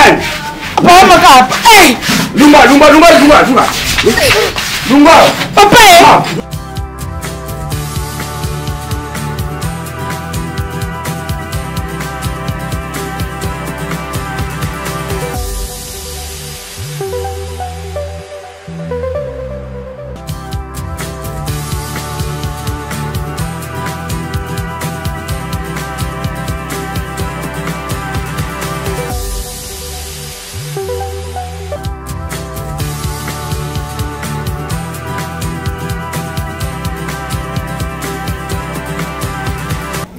Megan. Papa Maka. Eh. Lumba, lumba, lumba, lumba, lumba. Lumba. Papa. Ah.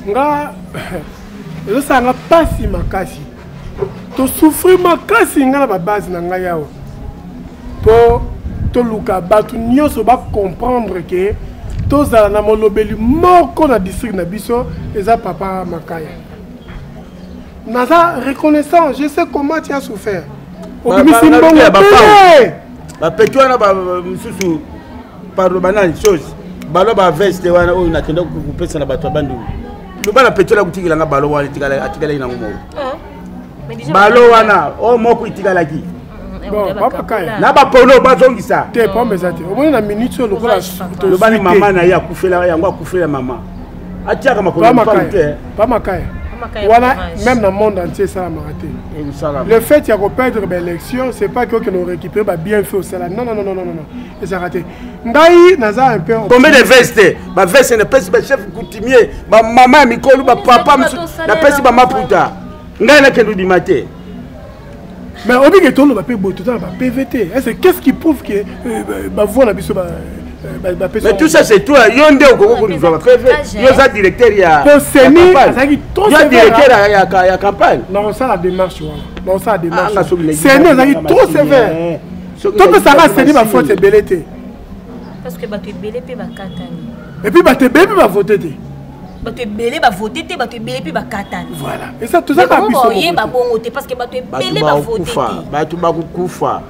Nga ezosala nga mpasi makasi tosouffrir makasi nga na babase na ngai awa mpo toluka bato nyonso bacomprendre ke tozala na molobeli moko na district na biso eza papa makaya naza reconnaissant je sais comment tu as souffert obimisi mbongo ebele bapeti wana mosusu pardon banani chose balo ba veste wana oyo nakenda kopesa na bato ya bandundu loba na petiola kotikela nga balo wana atikalaki nango moko ah, balo wana oyo moko etikalaki na bapolo bazongisa te pombe eza te omoni na minute oyo lokola lobani mama na ye akufela yango akufela mama atiaka makolo te pamakaya wana même na monde entier esalamaka te le fait ya koperdre baélection c'est pas ke okende orécupérer babienfait osala non non non non non ezalaka te ngai naza un peu combien de veste baveste napesi bachef coutumier bamama ya mikolo bapapa napesi bamaputa ngai nakende obima te mais obike toloba mpe boye toza na bapv te est ce qu'est ce qui prouve que euh, bavoi na biso euh, mais tout ça c'est toi yo nde okoki kozwa bapv yo oza directeur ya po seni azalaki trop yo directeur ya campagne nakosala démarche wana nakosala démarche ah, seni azalaki trop sévère topesaka seni bafaute ebele te parce que bato ebele mpe bakatani epuis bato ebele mpe bavote te bato ebele bavote te bato ebele mpe bakatani voilà eza tozaka biso oyeba bongo te parce que bato ebele bavote te bato bakokufa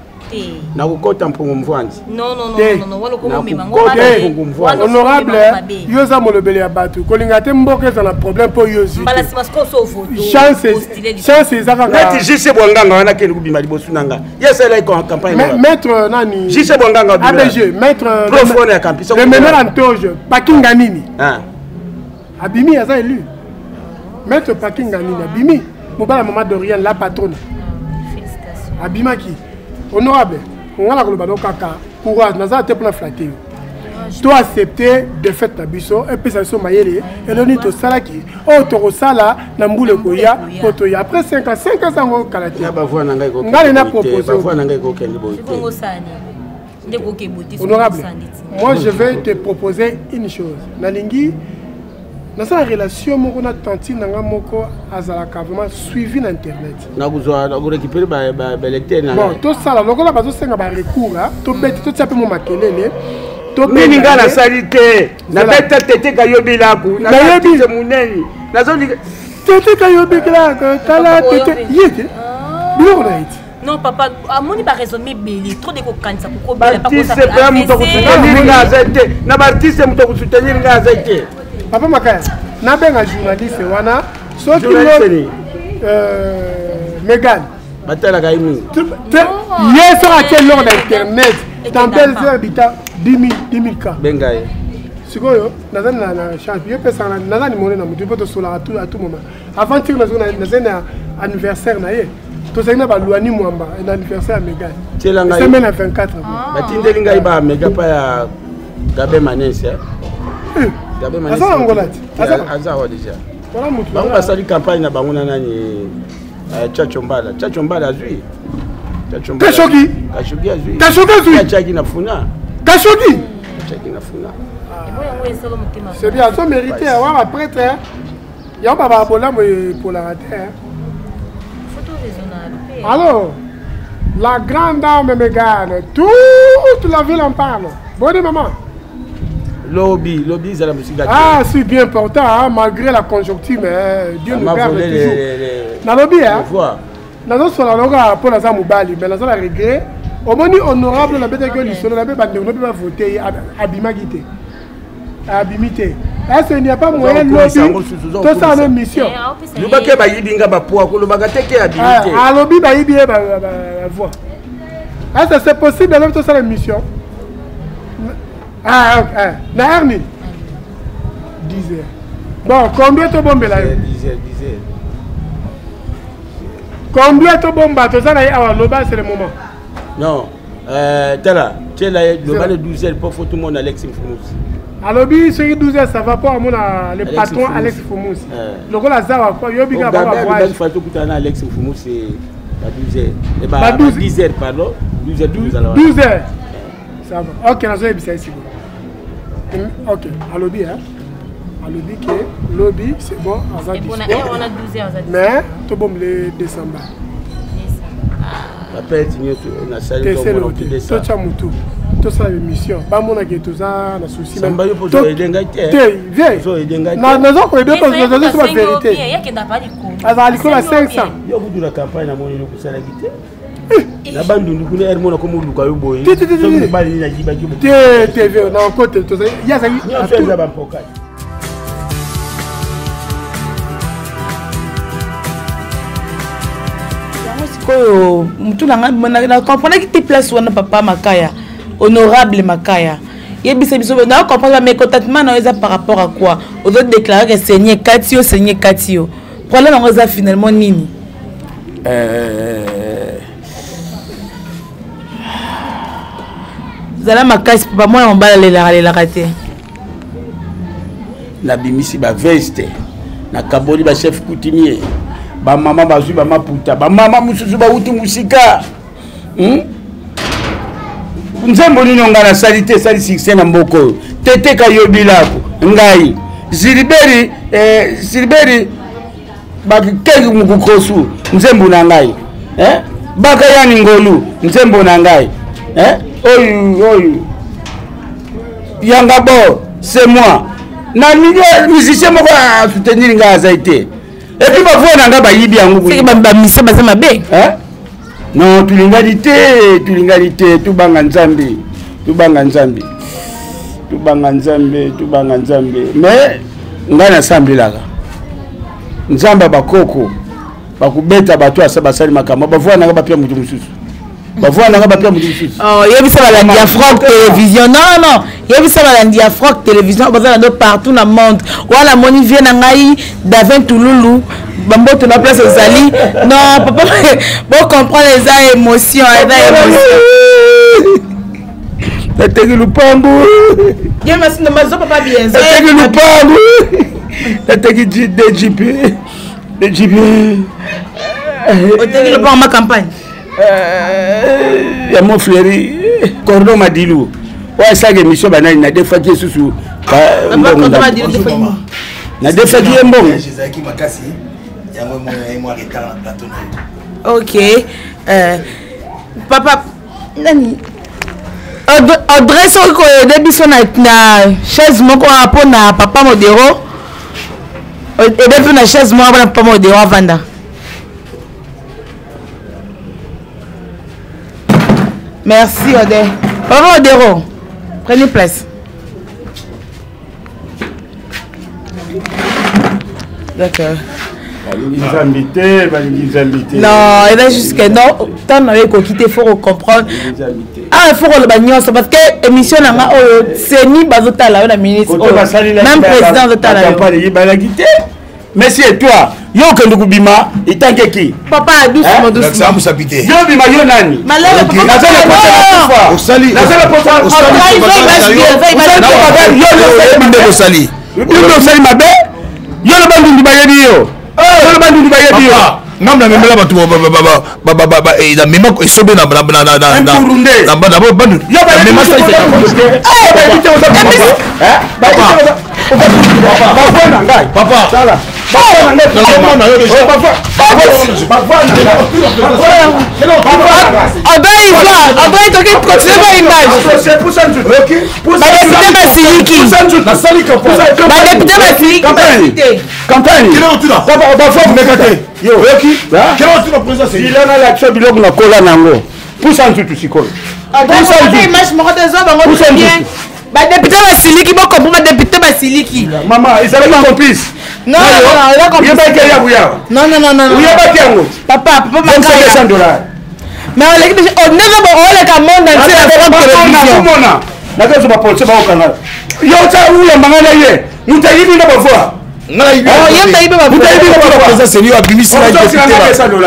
nakokota mpongo mvwanzi honorable yo oza molobeli ya bato kolinga te mboka eza na problème mpo yo chance eza kaka neti jc bwanganga wana akende kobima liboso na nga ye asalaki campagne maître nani jc bwanganga abg maître profone ya campus le meneur en toge pakinga nini abimi aza élu maître pakinga nini abimi mobala mama dorian la patronne abimaki honorable nga na koloba no kaka courage naza te mpona flatte yo to accepte défaite na biso epesa biso mayele eloni tosalaki oyo tokosala na mbula ekoya mpo toya après 5 ans 5 ans yango kala te ngai na propose honorable moi je vais te proposer une chose nalingi nasala relation moko na tantine na nga moko azalaka vraiment suivi na internet nakozwa nakorécupere balecteur na bon tosala lokola bazosenga barecours tobeti totia mpe mo makelele nini ngai nasali te nabeta tete kayobilaku nayebi monene nazolinga tete kayobilaku tala tete ye te biloko na ye te non papa amoni baraisonnement ebele trop de kokanisa kokobaartiste mpe moto akosoutenir ngai aza te na baartiste moto akosoutenir ngai aza te papa makaya nabenga journaliste wana soki euh, megan batalaka ye mingi ye soki atie eloko na internet tempele bita 10 000 cas benga ye sikoyo naza na chance ye pesaka naza nimone na motu mpo tosolaka à tout moment avant tire nazali na anniversaire na ye tozali na baluani mwamba na anniversaire ya megan semaine ya 24 batindeli ngai ba mega pa ya gabe manese eh. Eh, aza na angola ti aza awa deja bango basali campagne na bango na nani eh, chacho mbala chacho mbala azwi kashoki kashoki azwi kashoki azwi achaki na funa kashoki achaki na funa c'est bien azo mérité awa ba prêtre yango baba bolamu epolaka te alors la grande dame Mégane toute la ville en parle boni maman lobi lobi ezala mosika ah c'est bien important hein, malgré la conjoncture mais euh, Dieu nous garde toujours nalobi hein nazosola loka mpo naza mobali mais naza na regret omoni honorable nabetaki yo lisolo nabe bandeko no mpe bavote ye abimaki te abimi te Est-ce qu'il n'y a pas moyen lobi tosala na mission? Lobaki bayibi nga bapoa kolobaka te ke abimi te. Alobi bayibi ye bavoix. Est-ce que c'est possible lobi tosala mission? Ah, ok. Na heure nini? 10 heures. Bon, combien tobombela yo? 10 heures, 10 heures. Combien tobomba toza na ye awa loba c'est le moment. Non, tala, tiela ye loba le 12 heures po faut tout le monde Alex Mfumusi. Alobi soki 12 heures ça va po amona le patron Alex Mfumusi. Lokola aza wa quoi yobi ka ba voyage. Faut tokutana na Alex Mfumusi ba 12 heures. Et ba 10 heures pardon, 12 heures 12 heures. 12 heures. Ça va. OK, nazo yebisa ye sikoyo. OK, alobi hein. Alobi ke lobi c'est bon aza dispo. Mais tobombele décembre. Bapeti nyonso nasali totya motu tosala émission bamonake toza na souci te naza koyede naza so bavérité azala likolo ya 500 yo kutu na campagne namoni eloko osalaki te na bandundu kuna ere mona komoluka yo boye soki mobali nini ayibaki te te vie na kote tozali ye azali nyonso eza bampoka. Yango sikoyo mutu na ngai na comprendaki te place wana. Papa Makaya, honorable Makaya, yebisa biso na comprendre mécontentement na yo eza par rapport à quoi? Ozo déclarer que seigneur kati yo, seigneur kati yo, problème yango eza finalement nini? Zala makasi papa, mwana mobali alelaka alelaka te. Nabimisi baveste, nakaboli bachef coutumier, bamama bazwi bamaputa, bamama mosusu bauti mosika. Nzembo nini ngai nasali te esali succès na mboka oyo? Teteka yo bilako ngai Ziliberi, Ziliberi bakeki mokukosu nzembo na ngai, eh? Baka yani ngolu nzembo na ngai, eh? Oyo oyo yanga bor c'est moi na musicien moko asoutenir ngai azali te. Et puis bavoix na ngai bayibi yango. Bamise baza mabe. Non, tulingani te, tulingani te. Tubanga Nzambe, tubanga Nzambe, tubanga Nzambe, tubanga Nzambe. Mais ngai nasambelaka Nzambe ya bakoko bakobeta bato asa basali makambo. Bavoix nanga bapia moto mosusu, bavoix nanga bapia moto mosusu. Yebisa balandi ya Froc Télévision. Non, non, yebisa balandi ya Froc Télévision baza nando partout na monde wana. Moni vie na ngai Davin Tululu, bamboto na place ozali. Non papa, bocomprendre, eza émotion, eza émotion. Nateki lupangu. Papa bien. Nateki lupangu, nateki dgp dgp. Oteki lupangu ma campagne? Ya Mofleri Cordon Madilu oyo asalaka émission banani, nadefaki ye susu, nadefaki ye mbongo. Ok, papa nani adresse oyo koyede biso na chaise moko wana mpona papa Modero? Ede mpe na chaise moko mpona papa Modero avanda. Merci Ode. Papa Odero, prenez place. D'accord. Balingi Nzambe te, balingi Nzambe te. Non, eza jusque non ntango na yo ekoki te. Faut comprendre, ah, faut koloba nyonso parce que émission na nga oyo seni bazotala yo na ministre oyo, même président azotala yo. Yebalaki te. Merci. Et toi, yo okende kobima etanke ki? Papa, doucement, doucement. Musapi te. Yo bima, yo nani? Naza na posa, naza na posa. Oyebi nde osali. Yo nde osali mabe. Yo na bandundu bayebi yo, yo na bandundu bayebi yo. Ngambo namemela bato, namema esobe na bandu. Namema. Papa, Oba Iva, oba toki continue ba image. Badéputé basiliki, badéputé basiliki. Campagne meka te, oyoki? Kila nalakisa biloko nakola nango. Pusa ntutu sikoyo. Image moko te, zwa bango bien. Badepute basiliki, bokompo badepute basiliki. Mama, ezalaki complice. Non, non, non, oyebaki ya buya. Non, non, non, non. Oyebaki yango. Papa, papa Makaya. 200 $. Mais oleki déjà, oh, ndenge bo oleka monde entier na France Télévision. Nazomona. Nazozo ba policier baokanga. Yo tsa uyamba nga na ye. Mutu ayibi na bavoix. Président, c'est lui abimisi na député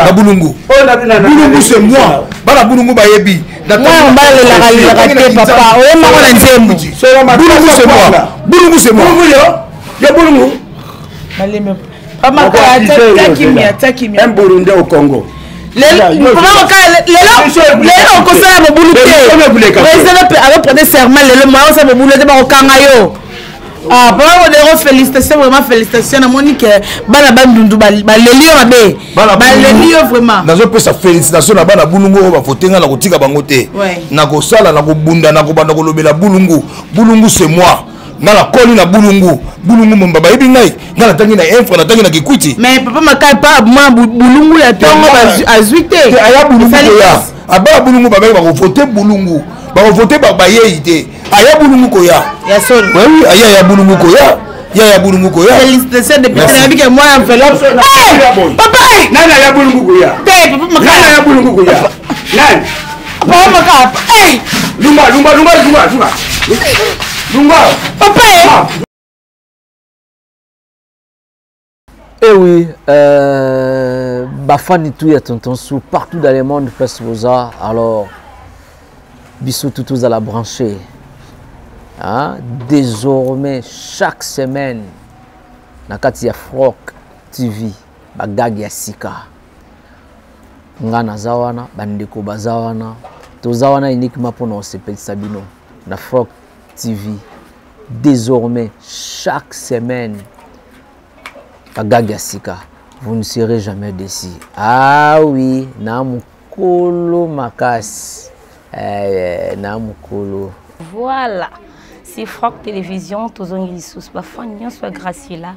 na Bulungu. Bulungu, c'est moi. Bana Bulungu bayebi. Mwana mobali alelaka lelaka te, papa. Oyembako na nzembo. Bulungu, c'est moi. Bulungu, c'est moi. Bulungu yo. Yo Bulungu. Maleme. Papa Makaya, tia kimia, tia kimia. Un Burundais au Congo. Lelo lelo okosala mobulu te. Président azoprêter serment lelo, moya osala mobulu te, bakokanga yo. Ah, papa Modero, félicitations, vraiment félicitations. Namoni ke bana Bandundu baleli yo mabe. Baleli yo vraiment. Nazopesa félicitation na bana Bulungu oyo bavote nga. Na kotika bango te, nakosala, nakobunda, nakobanda kolobela Bulungu. Bulungu, c'est moi. Nga nakoli na Bulungu. Bulungu momba bayebi ngai. Nga natangi na Infra, natangi na Kikwiti. Mais papa Makai pa mwa Bulungu ya ntongo azwi te. Aya Bulungu koya. Abala Bulungu babeki bakovote Bulungu, bakovote bayei te. Aya Bulungu koya. Ya solo. Oui, aya ya Bulungu koya, ya ya Bulungu koya. Félicitation, député. Nayebi ke mwa enveloppe. Papa! Nani aya Bulungu koya? Te, papa Makai. Nani aya Bulungu koya? Nani? Papa Makai. Lunga, lunga, lunga, lunga, lunga. Lunga. Papa! Eh oui, bafani tout ya Tonton Sou partout dans le monde, place boza. Alors biso tout tozala branché, hein? Désormais chaque semaine na kati ya Frok TV bagag ya sika. Nga naza wana, bandeko baza wana, toza wana uniquement mpona kosepelisa bino na Frok TV. Désormais chaque semaine bagag ya sika, vous ne serez jamais déçus. Ah oui, na mokolo makasi, eh, na mokolo. Voilà, c'est Franck Télévision. Tozongi lisusu. Bafan nyonso ya Graciela,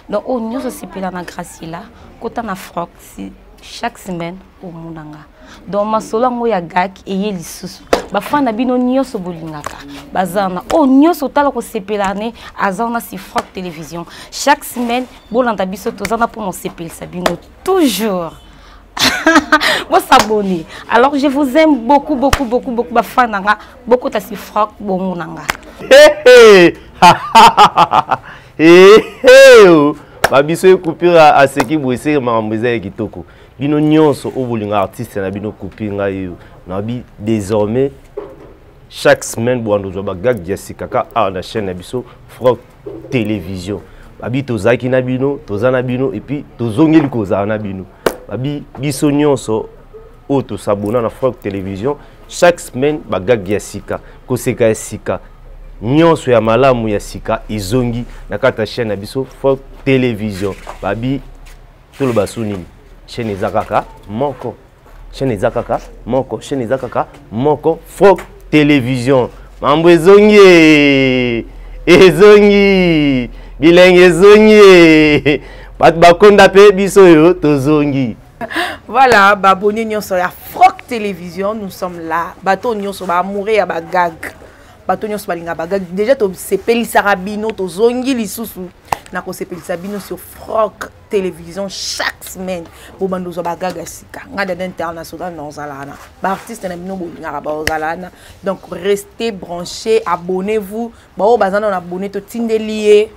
donc oyo nyonso osepela na Graciela, kota na Franck. Si chaque semaine omonanga, donc masolo yango ya gag eye lisusu. Bafan na bino nyonso bolingaka baza wana, oyo nyonso otala kosepela ne aza wana. Si Franck Télévision, chaque semaine bolanda biso, toza na mpona osepelisa bino toujours. Bosabonner. Alors je vous aime beaucoup, beaucoup, beaucoup, beaucoup. Bafan na nga, bokota si Franck, bomona nga. Babiso ekupira aseki boye, eseke makambo eza ya kitoko. Bino nyonso oyo bolinga artiste na bino coupi, ngai oyo nabi, désormais chaque semaine bwanda ozwa bagag ya sika ka awa na chaîne na biso Frok Télévision. Babi tozalaki na bino, toza na bino, et puis tozongeli kozala na bino. Babi biso nyonso oyo tosabona na Frok Télévision, chaque semaine bagag ya sika, koseka ya sika, nyonso ya malamu ya sika ezongi na kati ya chaîne na biso Frok Télévision. Babi toloba su nini? Chaîne eza kaka moko, chaîne eza kaka moko, chaîne eza kaka moko, Frok Télévision. Mambo ezongi, ezongi bilenge, ezongi bato bakonda mpe biso oyo tozongi. Voilà, baabonné nyonso ya Frok Télévision, nous sommes là. Bato nyonso baamoureux ya bagag, bato nyonso balingaka bagag, déjà tosepelisaka bino, tozongi lisusu na kosepelisa bino sur Frok Télévision. Chaque semaine bobanda ozwa bagag ya sika. Ngai Dada International na ozala wana, baartiste na bino bolingaka baozala wana. Donc restez branchés, abonnez-vous. Baoyo baza nano abonné, totindeli ye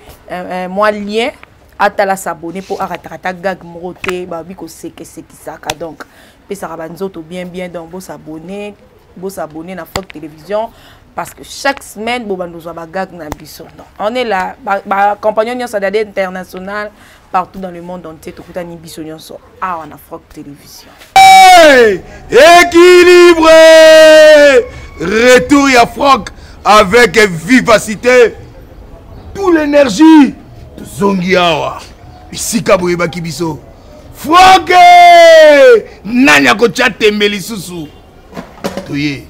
mwa lien, atala, s'abonner mpo arataka ata gag moko te. Babi kosekesekisaka, donc pesaka banzoto bien bien. Donc bosabonner, bosabonner na Frok Télévision, parce que chaque semaine bobanda ozwa bagag na biso. Donc on est là, bacompagnon nyonso ya Dada International partout dans le monde entier, tokutani biso nyonso awa na Frok Télévision. Hey! Équilibré! Retour ya Franck avec vivacité, toute l'énergie. Tozongi awa bisika boyebaki biso. Frank, nani akotya tembe lisusu? Toye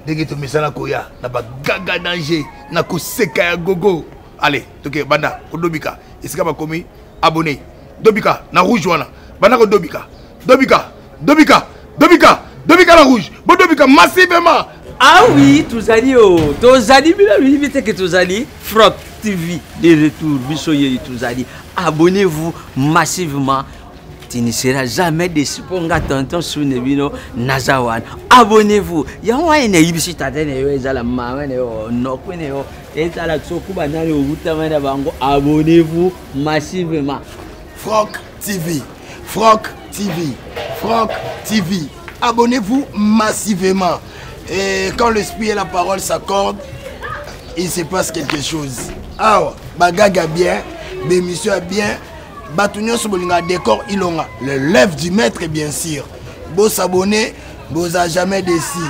ndenge tomesana koya na bagaga danger, na koseka ya gogo. Ale toke, banda kodobika esika bakomi abonné, dobika na rouge wana, banda kodobika, dobika, dobika, dobika, dobika na rouge, bodobika massivement. Ah oui, tozali o oh. Tozali bino loyebi te ke tozali Froc TV de retour biso yeyi tozali. Abonnez-vous massivement. Tu ne seras jamais déçu mpo nga tonton sune bino naza wana. Abonnez-vous. Yango wana nayebisi tata na yo ezala mama na yo noko na yo ezala soki banani owutama na bango. Abonnez-vous massivement. Froc TV. Froc TV. Froc TV. Abonnez-vous massivement. Et quand l'esprit et la parole s'accordent, il se passe quelque chose. Awa, bagaga bien, bémission bien, bato nyonso bolinga décor ilonga, le lève du maître bien sûr. Bo s'abonner, boza jamais déçu.